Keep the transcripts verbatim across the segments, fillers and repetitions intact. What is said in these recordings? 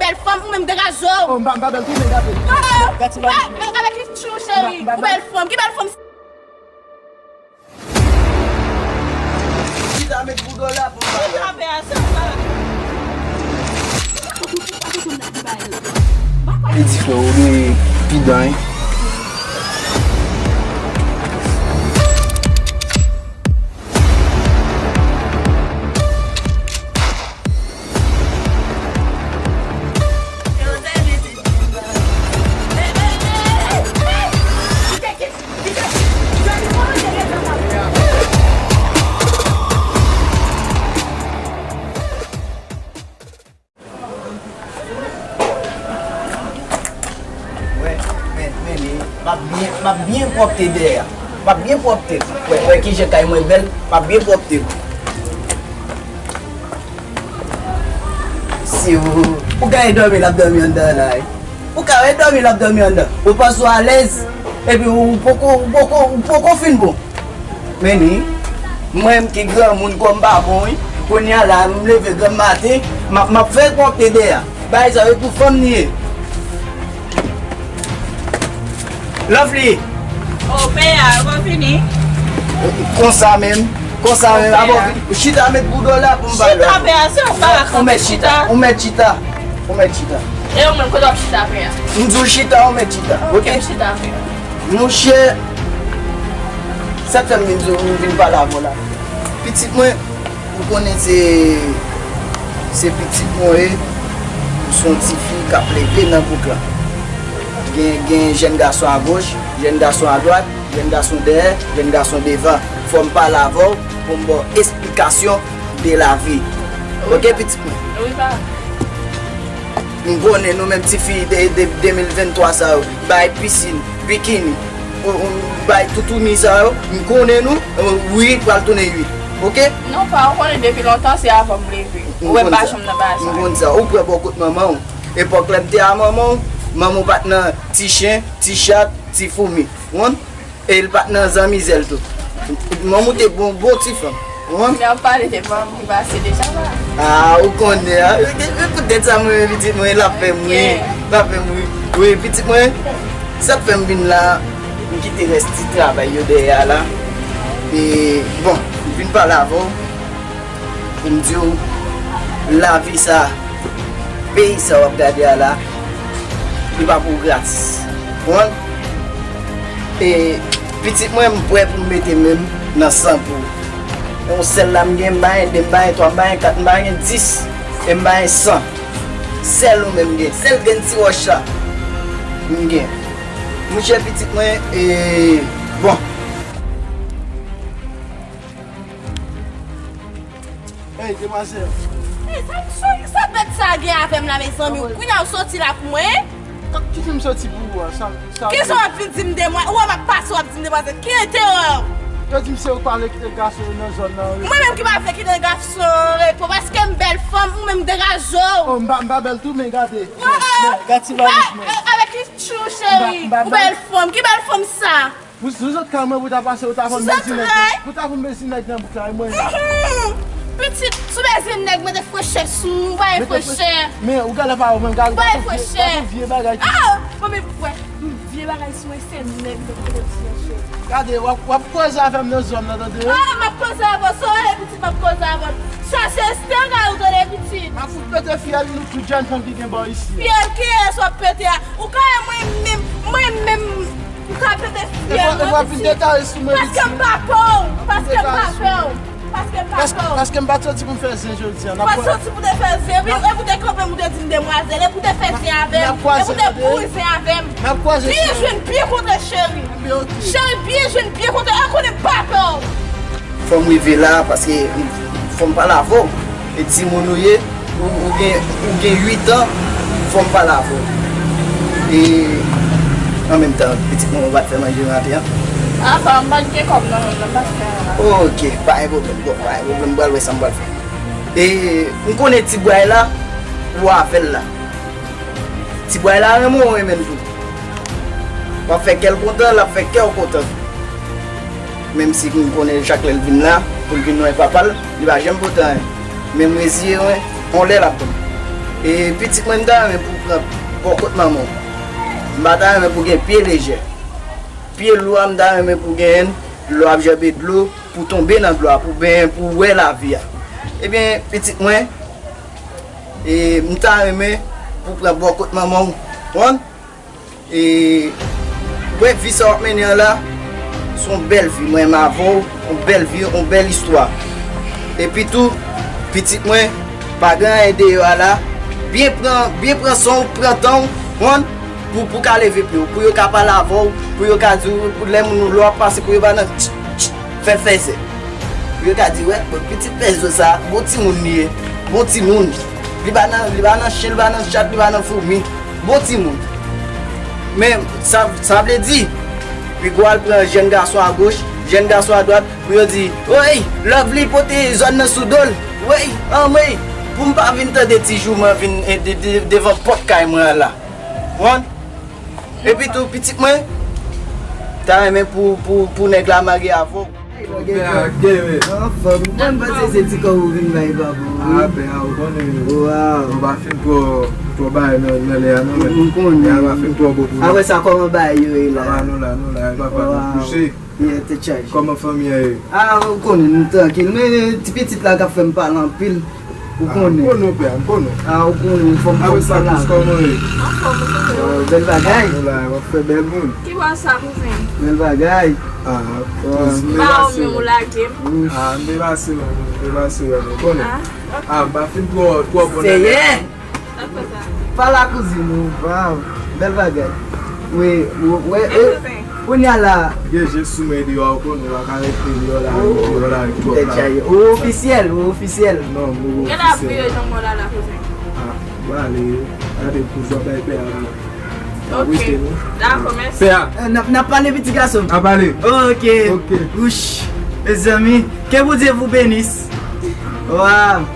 Bèl fanm, ou menm degaje w. Oh, m pa, m pa bèl tou, men gade. Oh, oh. Gade ti bagay. Avèk ki tchou, cheri? Ou bèl fanm. Ki bèl fanm? Chita, met bouda w la pou m pale. Chita, pè a, se ou pale. Li di frè w, ou dwe pidan, wi. Wè, men, men, men, m ap byen, m ap byen pwòpte dèyè a. M ap byen pwòpte l. Wè, wè kijan kay mwen bèl, m ap byen pwòpte l. Si ou, ou ka wè dòmi l ap dòmi anndan la, wi. Ou ka wè dòmi l ap dòmi anndan. Ou panse w alèz, epi ou poko, ou poko, ou poko fin bon. Men ni, mwen menm ki granmoun kò m pa bon, wi. Kounye a la, m leve granm maten, m ap, m ap fè pwòpte dèyè a. Bagay sa yo pou fanm li ye. Lovely. Oh, pè a, ou pa fini? Konsa menm, konsa menm. Oh, pè a. Abo, chita, met bouda w la pou m pale. Chita, pè a, se yon bagay. Ou mèt chita, ou mèt chita. Ou mèt chita. E ou menm, kote w ap chita, pè a? M di w chita, ou mèt chita. Ok, ok? M chita, pè a. Monchè, sa k fè m vin di w, m vin pale avè w la. Pitit mwen, ou konnen se, se pitit mwen ye. M se yon tifi k ap leve nan gwoup la. Gen, gen jèn gason agoch, jèn gason adwat, jèn gason dèyè, jèn gason devan. Fò m pale avè w pou m ba w esplikasyon de lavi. Ok, pitit mwen? Wi, pa. M konnen nou menm tifi de, de, de mil venntwa sa yo, bay pisin, bikini, ou, ou, bay toutouni sa yo, m konnen nou, wi, pral tounen ui. Ok? Non, pa, ou konnen depi lontan se avan m leve. Ou wè m pa janm nan bagay sa. M konn sa. Ou prè bò kot manman w. Epòk lè m te a manman w, manman w pa t nan ti chen, ti chat, ti foumi. Ou konn? E l pa t nan zanmi zèl tou. Manman w te bon, bon ti fanm. Ou konn? Lè w ap pale de manman m ki pase deja la. Ah, ou konnen, a. Poutèt sa mwen renmen pitit mwen, l ap fè m ri. L ap fè m ri. Wi, pitit mwen, sa k fè m vin la, m kite rès ti travay yo dèyè a la. E, bon, m vin pale avè w. Pou m di w, lavi sa, peyi sa w ap gade a la, li pa pou w gratis. Ou konprann? E pitit mwen, m prè pou m mete men m nan san pou ou. Yon sèl la m gen, m ba gen de, m ba gen twa, m ba gen kat, m ba gen dis, e m ba gen san. Sèl ou menm m gen, sèl grenn ti wòch la m gen. Monchè pitit mwen, e, bon. Hey, demwazèl. Hey, sa, sa, sa bèt sa gen avè m la, mezanmi? Kounye a w soti la pou mwen? Ki fi m soti pou ou a? Sa, sa. Kisa w ap vin di m demwa-, ou wè m ap pase, w ap di m demwazèl? Ki enterè w? Yo di m se ou k pa vle kite gason yo nan zòn nan an repo. Mwen menm ki pa vle kite gason yo an repo, paske m bèl fanm, ou menm degaje w. Oh, m pa, m pa bèl tou, men gade. Oh, oh. Men, gade ti valiz mwen. Avèk ki tchou, cheri? Ou bèl fanm. Ki bèl fanm sa? Pou, sou zòt kay mwen, pou ta pase, ou ta konn mezi nèg nan, pou ta konn mezi nèg nan bouk la, e mwen la. Mhm. Pitit, sou mezi nèg, mete frechè sou ou, ou pa gen frechè. Men, ou gade pa ou menm, gade, gade vye, gade vye bagay ki. Ah! Manmi, pou wè, vye bagay sou mwen, se nèg mwen ki mete ti mèche. Gade, w ap, w ap koze avè m nan zòn nan, tande? Ah, m ap koze avè w, sa w rele pitit, m ap koze avè w. Sa se Esther, gade, ou tande pitit. M ap fout pete fyèl nou tout jèn fanm ki gen bò isi a. Fyèl kiyès w ap pete a? Ou ka wè mwen menm, mwen menm. Ou ka pete fyèl mwen, pitit. Paske m pa pè w. Paske m pa pè w. Paske m pa pè w. Paske m pa t santi pou m fè zen jodi a. Ou pa t santi pou te fè zen, wi. E pou te kanpe m, ou te di m demwazèl. E pou te fè zen avè m. E pou te boure zen avè m. Byen jwenn byen kontre, cheri. Cheri, byen jwenn byen kontre. Ou konnen m pa pè w. Fò m rive la, paske fò m pale avè w. E timoun ou ye, ou, ou gen, ou gen uit an, fò m pale avè w. E, an menm tan, pitit mwen, ou pa t fè manje maten an? Apa, m pa t gen kòb nan men m, m pa t fè anyen. Ok, pa gen pwoblèm, bon, pa gen pwoblèm, m pral wè sa m pral fè. E, m konnen ti bway la, ou avè l la. Ti bway la renmen w, renmen l tou. W ap fè kè l kontan, l ap fè kè w kontan tou. Menm si m konnen chak lè l vin la, pou l vin wè papa l, li pa janm pote anyen. Men m reziye mwen, yon lè l ap ban m. E pitit mwen, m ta renmen pou w pran bò kot manman w. M pa ta renmen pou w gen pye lejè. Pye lou a, m ta renmen pou w genyen l lè w ap janbe dlo, pou w tonbe nan dlo a, pou w benyen, pou w wè lavi a. Ebyen, pitit mwen, e, m ta renmen pou w pran bò kot manman w. Konprann? E, wè vi sa w ap mennen an la, se yon bèl vi, mwen menm avè w, yon bèl vi, yon bèl istwa. Epi tou, pitit mwen, pa gen anyen deyò a la, byen pran, byen pran san w, pran tan w, konprann, pou, pou ka leve pye w, pou yo ka pale avè w, pou yo ka di w, pou lè moun lè w ap pase, pou yo pa nan tch, tch, fè fèzè. Pou yo ka di, wè, bon, pitit pèzo sa, bon timoun li ye, bon timoun. Li pa nan, li pa nan chen, li pa nan chat, li pa nan foumi. Bon timoun. Men, sa, sa vle di, pi gwo al pran jèn gason agoch, jèn gason adwat, pou yo di, woy, Lovely pote zòn nan sou do l. Woy, anmwey, pou m pa vin tande ti jouman vin, eh, de, de, devan pòt kay mwen an la. Konprann? Epi tou, pitit mwen, ta renmen pou, pou, pou nèg la marye avè w. Pè a gen, men. Anfòm, m konn panse se ti kòb ou vin bay papa w, wi. A, pè a, ou konnen. Waw. Ou pa fin twò, twò bay nan, nan lè a, non, men. M konnen. Lè a pa fin twò bon pou nou. Apre sa, kòman bagay yo ye la? Papa, nou la, nou la, e papa, nou kouche. Yeah, tèt chaje. Kòman fanmi an ye? A, ou konnen, nou trankil. Men ti pitit la k ap fè m pale anpil. Ou konnen. M konnen w, pè a, m konnen w. A, ou konnen, fò m, fò m pale. Apre sa, kous, kòman w ye? Anfòm, ou konnen. Bèl bagay. Nou la, w ap fè bèl moun. Ki bò sa, kouzen? Bèl bagay. A, kous, m pa wè w menm, ou lage m. A, m depase w, m depase w, ou konnen. A, m pa fin twò, twò bon nan lè a. Seyè! Pa la kouzin ou, waw, bèl bagay. Wi, w-, wè, e, kounye a la. Gen je sou mwen deyò a, ou konnen, ou pa ka rete deyò la, deyò la, twòp la. Ou ofisyèl, ou ofisyèl. Non, m ofisyèl. Gen ap vire jan mò la la, kouzen. A, m ale, gade pou jan bay pè a la. Ok, dakò, mèsi. Pè a. Eh, n ap, n ap pale, pitit gason m. N ap pale. Ok. Ok. Wouch, mezanmi, que Bondye vous bénisse. Waw.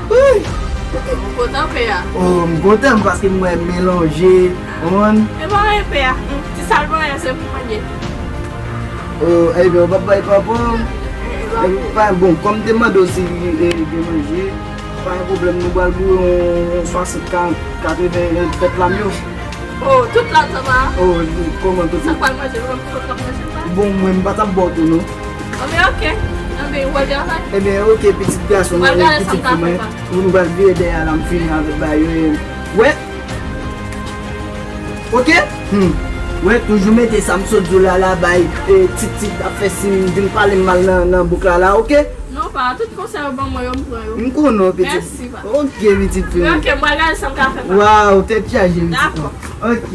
Ou kontan, pè a? Oh, m kontan paske m wè melanje, konprann? E pa anyen, pè a. Ti sèlman, se pou manje. Oh, ebyen, ou p ap bay papa? E, pa, bon, kòm m te mande w si, e, gen manje, pa gen pwoblèm, nou pral boure yon swasant, karant, katreven, e, tèt lam yo. Oh, tout lajan sa a? Oh, kòman tout? Sa pral manje, nou menm tout ap manje sa? Bon, mwen, m pa t ap ba w tou, non. Anben, ok. Anben, ou al travay? Ebyen, ok, pitit gason mwen, pitit fi mwen. Nou pral vire dèyè la, m fini avèk bagay yo, e, wè. Ok? Hmm. Wè, toujou mete sa m sot di w la, la, bay, e, Titit ap fè si m vin pale m mal nan, nan bouk la, la, ok? Non, pa, tout konsèy ou ban mwen yo, m pran yo. M konnen, pitit. Mèsi, pa. Ok, pitit fi mwen. Ok, m pral gade sa m ka fè, pa. Waw, tèt chaje, pitit mwen. Dakò. Ok.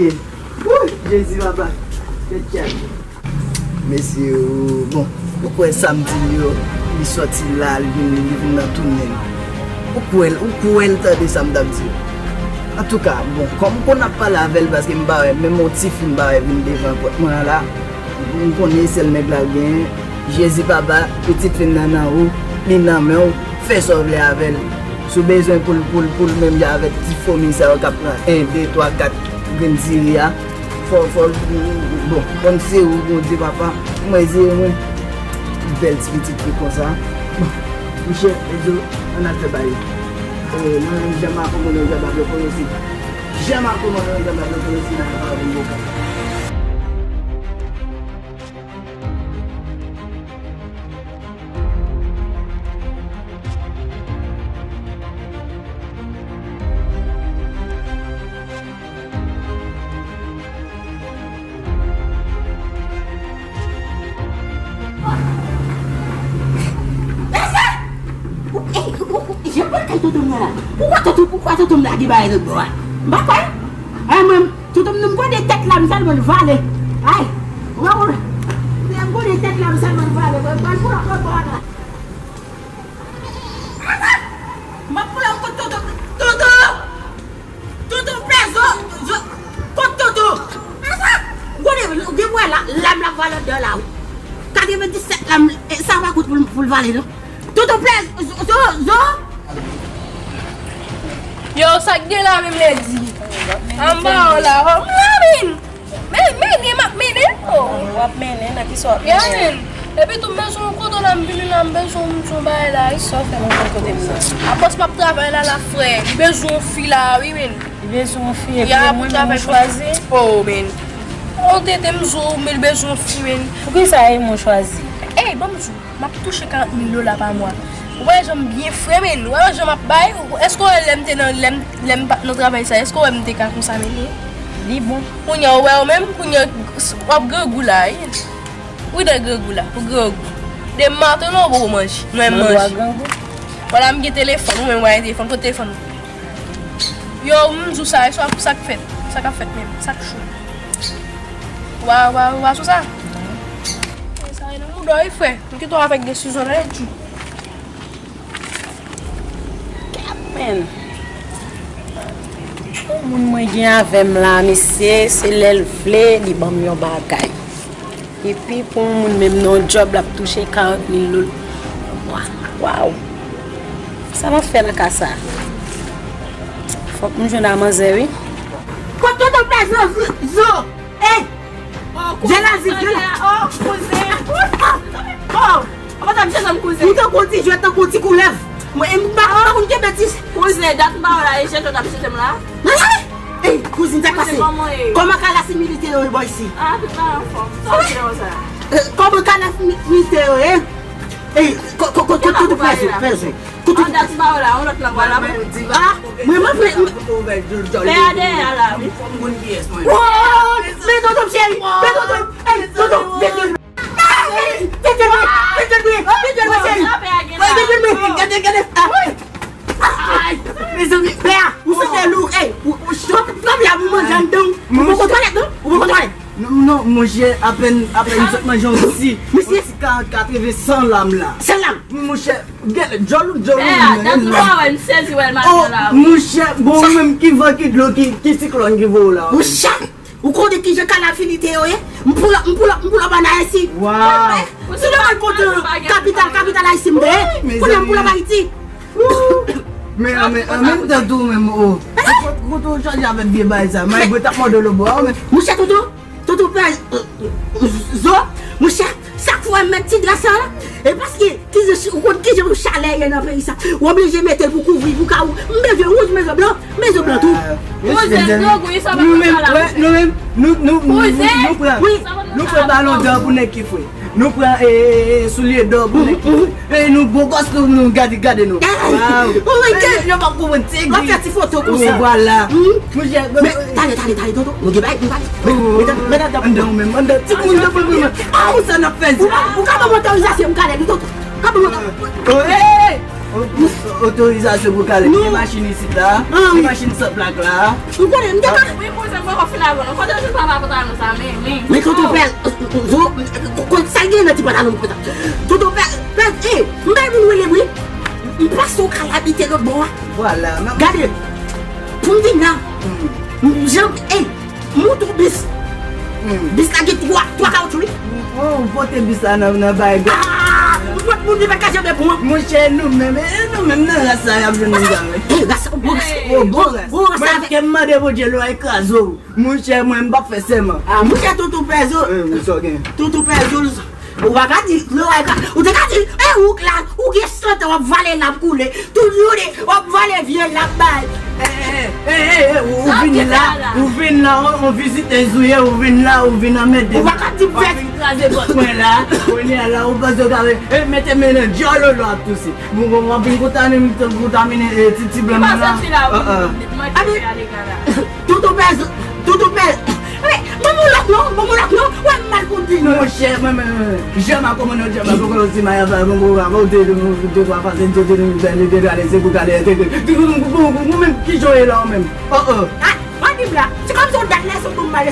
Wouy, Jezi papa, tèt chaje. Mesye, bon, ou kwè sa m di l yo, li sòti la, li vin, li vin nan tounen l. Ou kwè l, ou kwè l tande sa m t ap di yo. Antouka, bon, kòm m konn ap pale avè l, paske m pa wè, menm yon tifi m pa wè vin devan pòt mwen an la. M konnen sèl nèg la l genyen. Jezi papa, pitit fi m nan nan ou, li nan men w, fè sa w vle avè l. Si w bezwen pou l, pou l, pou l menm jan avèk ti fomi sa yo k ap pran en, de, twa, kat grenn diri a, fò, fò l, bon, kòm se ou, Bondye papa, mwen se mwen. Bèl ti pitit fi konsa. Bon, monchè, Ezo, ann al fè bagay. E, mwen menm, jan m a konprann yo, jan m ap rekonosi. Jan m a konprann yo, jan m ap rekonosi nan yon bagay m boka. Mèsi! Ou, e, ou, ou, jan pral kay tonton m nan la. Poukwa tonton, poukwa tonton m lage bagay lòt bò a? M pa kwè. Ay, mwen, tonton m, m gode tèt la, m sèlman l vale. Ay, ou pa konprann. M gode tèt la, m sèlman l vale. Mwen pral pou lòt bò a la. M ap pou lòt kot tonton. Tonton! Tonton pè zo, zo, kot tonton? Gode, gen wè la, lam la vale anndan la, wi. Katrevenndisèt lam, e, sa pa kout pou l, pou l vale, non. Tonton pè zo, zo, zo. Yo, sa k gen la menm, Ledi? Anba w la, ho. Mwen vin. Men, mennen, m ap mennen. Oh. W ap mennen, nan ki sa w ap mennen? Mennen. Epi tou, m bezwen yon kote la, m vini la, m bezwen yon, yon bagay la, wi, sa w fè nan kote m nan. Apòs m ap travay la, la, frè, m bezwen yon fi la, wi, men. Li bezwen yon fi, epi ya, e pou mwen menm ou travay chwazi? Oh, men. Yon tete m zo, men li bezwen yon fi, men. Poukisa e mwen chwazi? Ey, ban m di w, m ap touche karant mil dola pa mwa. Ou wè jan m byen fre, men. Ou wè jan m ap bay? Èske w wè lè m te nan, lè m, lè m pa t nan travay sa, èske w wè m te ka konsa, men? Li bon. Kounye a, ou wè ou menm, kounye a, w ap grangou la, wi. Ou de grangou la, ou grangou. De maten non, ou poko manje. Mwen manje. Mwen dwa grangou. Vwala, m gen telefòn, ou menm w pa gen telefòn, kote telefòn ou? Yo, m di w sa, sa, sa k fèt? Sa k ap fèt menm? Sa k cho? Wa, wa, wa sou sa? Sa e nan mouda w, wi, frè. M kite w avèk desizyon nan, wi. Gad, men. Yon moun mwen gen avè m la, mesye, se lè l vle, li ban m yon bagay. Epi pou yon moun menm nan yon djòb, l ap touche karant mil dola pa mwa. Waw! Sa m ap fè nan ka sa? Fòk m jwenn a manzè, wi. Kot tonton Pè Zo? Zo! Ey! Oh, kouzen, Jelazi, Jelazi. Oh, kouzen. Oh! Ou tankou yon ti jwèt, tankou yon ti koulèv. Mwen, m pa, m pa konn kenbe ti. Kouzen, dat m pa wè la, e chèche w t ap chèche m la. Ey, kouzin, sa k pase? Kouzen, kòman ye? Kòman kalas militè yo bò isi? Ah, tout bagay anfòm. Sa w di konsa? Eh, kòman kalas mi-, militè yo ye? Ey, ko-, ko-, ko-, ko-, kote pèzo, pèzo? Kote. An dat m pa wè la, yon lòt lang wè la. Ah, mwen, mwen, mwen, pè a dèyè a la, wi. Oh, men tonton cheri, men tonton, ey, tonton, men tonton. Tete mwen, tete mwen, tete mwen, cheri. Tete mwen, gade, gade. Ay, mezanmi, pè a, ou sante lou, ey, ou, ou cho. Pè a, ou manje anndan, ou poko twalèt, non? Ou poko twalèt. Non, non, monchè, apèn, apèn m sot manje yon ti, yon ti karant katreven san lam la. San lam? Monchè, gade, djòl ou, djòl ou, men, dat ou pa wè, m sezi wè l maten la, wi. Monchè, bon, ou menm ki van, ki dlo, ki, ki siklòn ki voye w la, wi. Monchè! Ou konnen kijan kalamite yo ye? M pull up, m pull up, m pull up ann Ayiti. Waw. Si nou al kontre kapital, kapital Ayiti m te ye. Kounye a m pull up Ayiti. Men, men, an menm tan tou menm, oh. Kote w chaje avèk vye bagay sa? Malgre t ap mòde w bò, men. Monchè tonton, tonton pè, euh, euh, zo, monchè, sa k fè w met ti dra sa la? E paske Kijan, ou konn kijan pou chalè ye nan peyi sa? Ou oblije mete l pou kouvri, pou ka ou. M bezwen wouj, m bezwen blan, m bezwen blan tou. Wouj, se grangou, sa pa konn sa la. Nou menm, nou, nou, nou, nou pran, nou pran balon dò pou nèg ki fre. Nou pran, e, e, e, soulye dò pou nèg ki fre. E nou bon gòs, nou, nou gade, gade nou. Waw. Oh my God. Yo p ap konprann ti gri. W ap fè ti foto konsa. Vwala. Men, tande, tande, tande, tonton. Nou gen bagay pou n pale. Medam, medam, medam. Anndan ou menm, anndan. Ti moun nan pou mwen. Ah, ou sa n ap fè sa? Ou ka ban m otorizasyon m kale li tonton. Ka ban m otorizasyon. Oh, hey, hey. O-, o-, otorizasyon pou kale. Gen machin isit la. Gen machin san plak la. Ou konnen m te ka. Wi, kouzen, mwen konn fin avè nou. Kote w jwenn papa pantalon sa, men, men. Men tonton pè, zo, ko-, sa gen nan ti pantalon m konsa. Tonton pè, pè, eh, m bay moun rele wi. M panse w ka abite lòt bò a. Vwala. Gade, pou m vin la, m, jan, eh, Moto bis. Bis la gen twa, twa kawoutchou, wi. Oh, ou pote bis la nan, nan bay gò. Ah, ou pot moun li pa ka janbe pou mwen. Monchè, nou menm, e nou menm nan ras sa y ap jwenn nou sa, wi. Eh, ras, bon ras. Oh, bon ras. Bon ras. Mwen ke m mande Bondye lwa e kraze w. Monchè, mwen m p ap fè sèman. Ah, monchè, tonton Pèzo. Eh, wi, sa w gen. Tonton Pèzo. Ou pa ka di, lè w al ka, ou te ka di, e ou k la, ou gen san tan w ap vale lab koule, tout jounen w ap vale vye lab bay. E, e, e, e, ou, ou vin la, ou vin la, on, on vizitèz ou ye, ou vin la, ou vin anmède m. Ou pa ka di m fè. W ap vin kraze pòt mwen la, kounye a la, ou panse w ka, e, mete men nan dyòl ou lò ap touse. Mwen, mwen, mwen vin kontamine, kontamine, e, ti, ti blan mwen la. Ki pa soti la, wi. Mwen te fè ale gala. Tonton Pèzo, tonton Pèzo. Ban m yon lòt non, ban m yon lòt non. Wè m mal pou di non. Monchè, mwen, mwen, mwen, Jean Marc, mwen, Jean Marc, mwen, ti Maya, mwen, mwen, mwen, te, te, te, twa fwa, te, te, te, te, te, te, te, te, te, te, te, te, te, mwen menm, ki jan w ye la, ou menm? Oh, oh. Ah, pa di m la. Se kòm si w dat la, se pou m mal.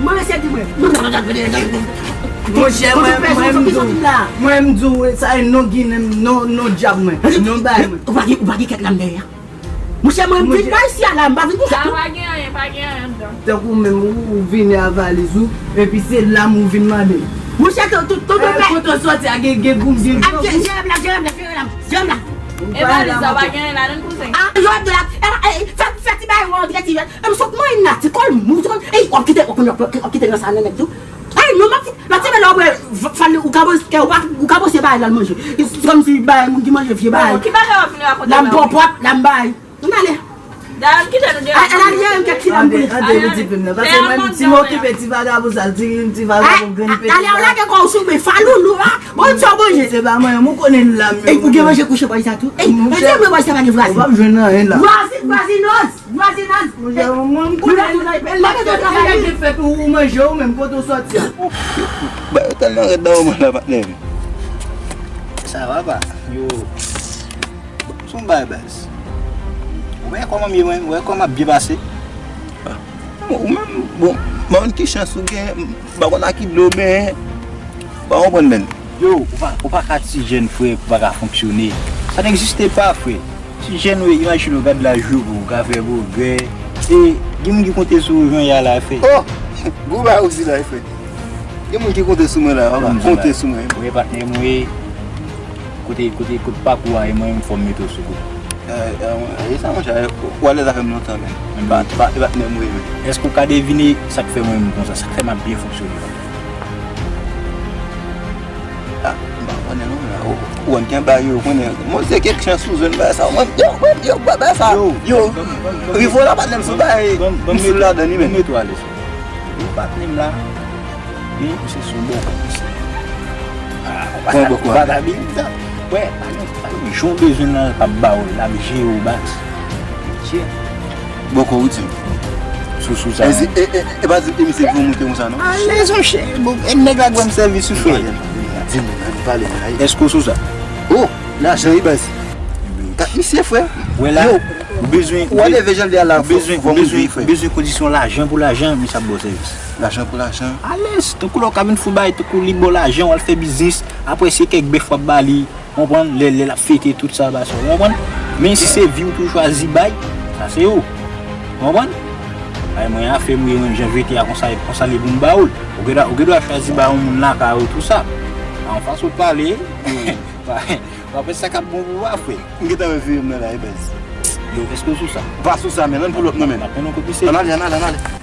Mwen, mesye di mwen. Monchè, mwen, mwen, m di w, mwen, m di w, sa e non Ginen, non, non dyab mwen, non bay mwen. Ou pa gen, ou pa gen kèk lam dèyè. Monchè, mwen, m vin pa isi a la, m pa vin pou sa tou. Pa gen anyen, pa gen anyen anndan. Tankou menm ou, ou vini a valiz ou, epi se lam ou vin mande. Monchè, tout, tout, tout, tout. Kote w sòti a, gen, gen goum, gen goum. Jere m la, jere m la, jere m la. E valiz la, pa gen anyen ladan l, kouzen. Ah, yo ap de la, e, e, fè, fè ti bagay ou antre ti jwèt. E m sot mwen la, ti kòl mou, ti kòl, e, w ap kite, w ap kite nan sa nan nèg tou. Yo, m ap, m ap ti lè w wè, fane, ou ka panse, ou ka panse bagay la l manje. Se kòmsi bagay moun ki manje vye bagay. Bon, ki bagay w ap vin rakonte la? L ap pwòpwòp, l ap bay. Ann ale. Dayè, m kite nou deyò. Al, al, al, al, kèk ti dam pou li. Ande, ande, pitit mwen nan. Pase mwen, ti m okipe ti vagabon sa, ti, ti vagabon grenn peti. Ale, w lage kò w sou mwen, faloulou, a. Bon, ti w manje. Se pa mwen, m konnen l la, men. Ou gen manje kouche bòy sa tou? Ey, manje bòy sa pa gen vwazen. Ou p ap jwenn anyen la. Vwazen, vwazinòz. Vwazinaj. Monchè, mwen, mwen, m konnen. Lè gen fèt, ou, ou manje, ou menm, kote w sòti a? Ba yo tèlman rèd nan moman la, patnè. Sa va pa? Yo. Bon, se yon bay baz. Ou wè kòman m ye, mwen, ou wè kòman m ap byen pase? Ah. Ou menm, bon, m pa konn ki chans ou gen, m pa konn a ki dlo w benyen, m pa konprann menm. Yo, ou pa, ou pa ka ti jèn, frè, pou pa ka fonksyone. Sa n egziste pa, frè. Ti jèn, wi, imajine w, gad laj ou, ou ka fè pwogrè. E gen moun ki konte sou ou jan w ye a la, frè. Oh! Gwo bagay ou di la, frè. Gen moun ki konte sou mwen la, papa. Konte sou mwen. Wi, patnè m, wi. Kote, kote, kote pakou a, e mwen menm fò m mete w sou kote. E, e, e sa, monchè, ou alèz avè m lontan, men. Pa, pa, e patnè m, wi, men. Èske w ka devine sa k fè mwen menm konsa? Sa k fè m ap byen fonksyone, papa? Ah, m pa konnen non, la. Ou, ou konn gen bagay yo, konnen. Mwen se kèk chans ou jwenn bagay sa. Mwen, yo, mwen, yo, bagay sa. Yo, yo, rivo la, patnè m sou bagay. M sou ladan li, men. Mete w alèz. Yo, patnè m la. Men, misye se yon bòkò, misye. Ah, bòkò. Vagabon. Wè, pa gen, pa gen jan w bezwen nan, l ap ba w, l ap jere w, baz. Mesye. Bòkò ou di. Sou, sou sa. E, e, e, e pa di, e misye ki pou moute konsa, non? Alèz, monchè. Bon, e nèg la k ban m sèvis, wi, frè. Di m, di m, di m, pale, pale. Èske w sou sa? Oh, lajan, wi, baz. Kat misye, frè. Wè la, yo, ou bezwen, ou wè leve jan l ye a la, fò, bezwen, fò moun bezwen, veye, frè. Bezwen kondisyon lajan pou lajan, misye ap ba w sèvis. Lajan pou lajan. Alèz, tankou lè w ka vin fou bay, tankou li ba w lajan, w al fè biznis, apre se kèk bèf w ap ba li. Konprann? Lè, lè l ap fete, tout sa, ba sa, ou konprann? Men si se vi w tou chwazi bay, sa se ou. Konprann? Ay, mwen afè m, mwen, jan jete a konsa, konsa li pou m ba ou l. Ou gen dwa, ou gen dwa chwazi bay yon moun lakay ou, tou sa. An fason w pale, pa, pa fè sa k ap bon pou ou a, frè. M gentan wè veye m nan la, e baz. Yo, èske w sou sa? Pa sou sa, men, ann pull up nou menm. N ap mennen yon kout misye. Ann ale, ann ale, ann ale.